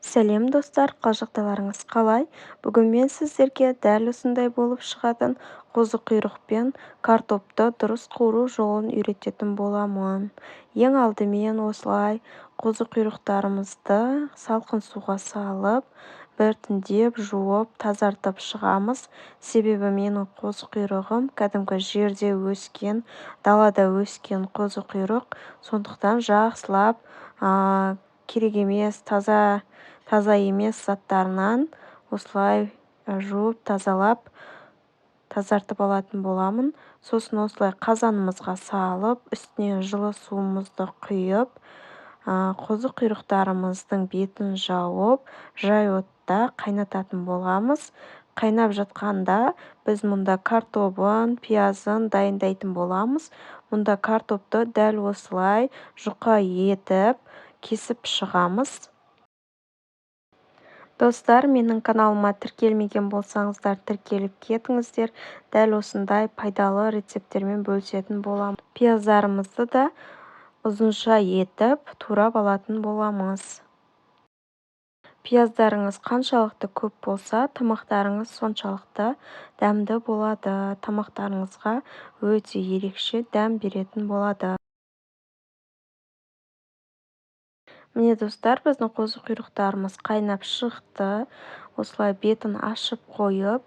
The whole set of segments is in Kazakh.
Сәлем достар, қал-жағдайларыңыз қалай? Бүгін мен сіздерге дәл осындай болып шығатын қозы құйрық пен картопты дұрыс қуыру жолын үйрететін боламын. Ең алдымен осылай қозы құйрықтарымызды салқын суға салып, біртіндеп жуып, тазартып шығамыз. Себебі менің қозы құйрығым кәдімгі жерде өскен, далада өскен қозы құйрық, сондықтан жақсылап керек емес, таза емес заттарынан осылай жуып, тазалап, тазартып алатын боламын. Сосын осылай қазанымызға салып, үстіне жылы суымызды құйып, қозы құйрықтарымыздың бетін жауып, жай отта қайнататын боламыз. Қайнап жатқанда біз мұнда картобын, пиязын дайындайтын боламыз. Мұнда картопты дәл осылай жұқа етіп кесіп шығамыз. Достар, менің каналыма тіркелмеген болсаңыздар, тіркеліп кетіңіздер. Дәл осындай пайдалы рецепттермен бөлісетін боламын. Пияздарымызды да ұзынша етіп турап алатын боламыз. Пияздарыңыз қаншалықты көп болса, тамақтарыңыз соншалықты дәмді болады. Тамақтарыңызға өте ерекше дәм беретін болады. Міне достар, біздің қозы құйрықтарымыз қайнап шықты. Осылай бетін ашып қойып,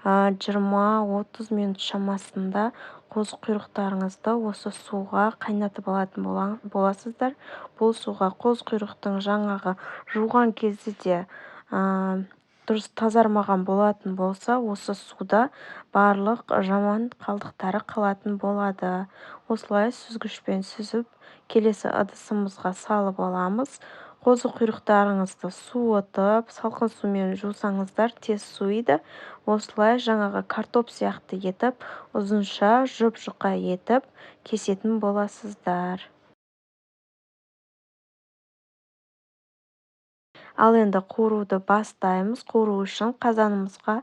20-30 минут шамасында қозы құйрықтарыңызды осы суға қайнатып алатын боласыздар. Бұл суға қозы құйрықтың жаңағы жуған кезде де, дұрыс тазармаған болатын болса, осы суда барлық жаман қалдықтары қалатын болады. Осылай сүзгішпен сүзіп, келесі ыдысымызға салып аламыз. Қозы құйрықтарыңызды суытып, салқын сумен жусаңыздар тез суиды. Осылай жаңағы картоп сияқты етіп, ұзынша жұп-жұқа етіп кесетін боласыздар. Ал енді қуыруды бастаймыз. Қуыру үшін қазанымызға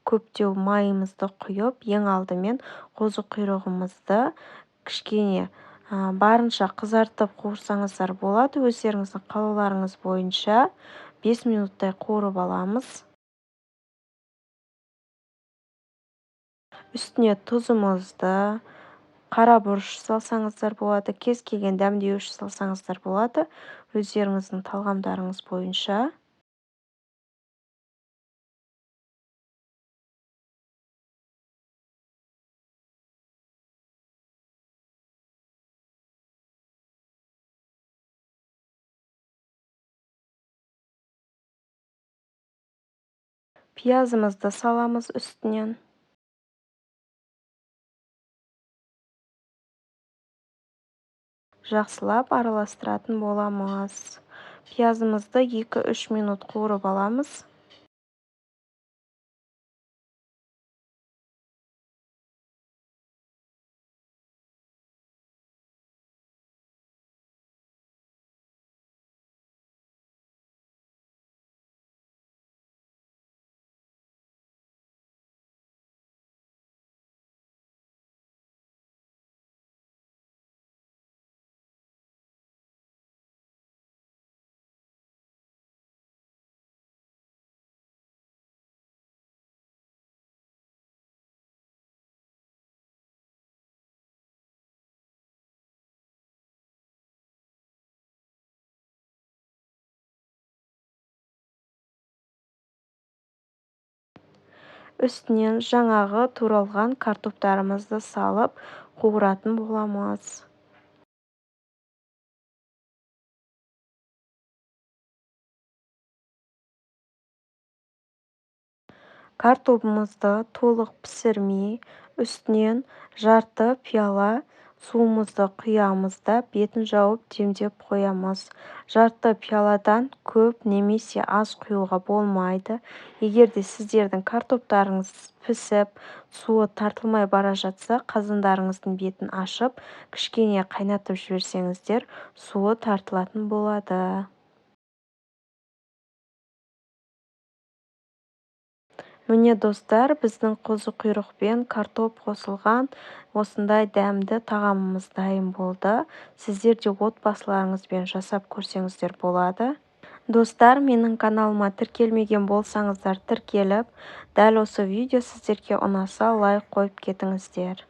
көптеу майымызды құйып, ең алдымен қозы құйрығымызды кішкене барынша қызартып қуырсаңыздар болады. Өздеріңіздің қалауларыңыз бойынша 5 минуттай қуырып аламыз. Үстіне тұзымызды, қара бұрыш салсаңыздар болады, кез келген дәмдеуіш салсаңыздар болады, өздеріңіздің талғамдарыңыз бойынша. Пиязымызды саламыз үстінен. Жақсылап араластыратын боламыз. Пиязымызды 2-3 минут қуырып аламыз. Үстінен жаңағы туралған картоптарымызды салып қуыратын боламыз. Картобымызды толық пісірмей, үстінен жарты пиала суымызды құямыз да бетін жауып демдеп қоямыз. Жарты пиаладан көп немесе аз құюға болмайды. Егер де сіздердің картоптарыңыз пісіп, суы тартылмай бара жатса, қазандарыңыздың бетін ашып, кішкене қайнатып жіберсеңіздер, суы тартылатын болады. Міне достар, біздің қозы құйрық пен картоп қосылған осындай дәмді тағамымыз дайын болды. Сіздер де отбасыларыңызбен жасап көрсеңіздер болады. Достар, менің каналыма тіркелмеген болсаңыздар, тіркеліп, дәл осы видео сіздерге ұнаса, лайк қойып кетіңіздер.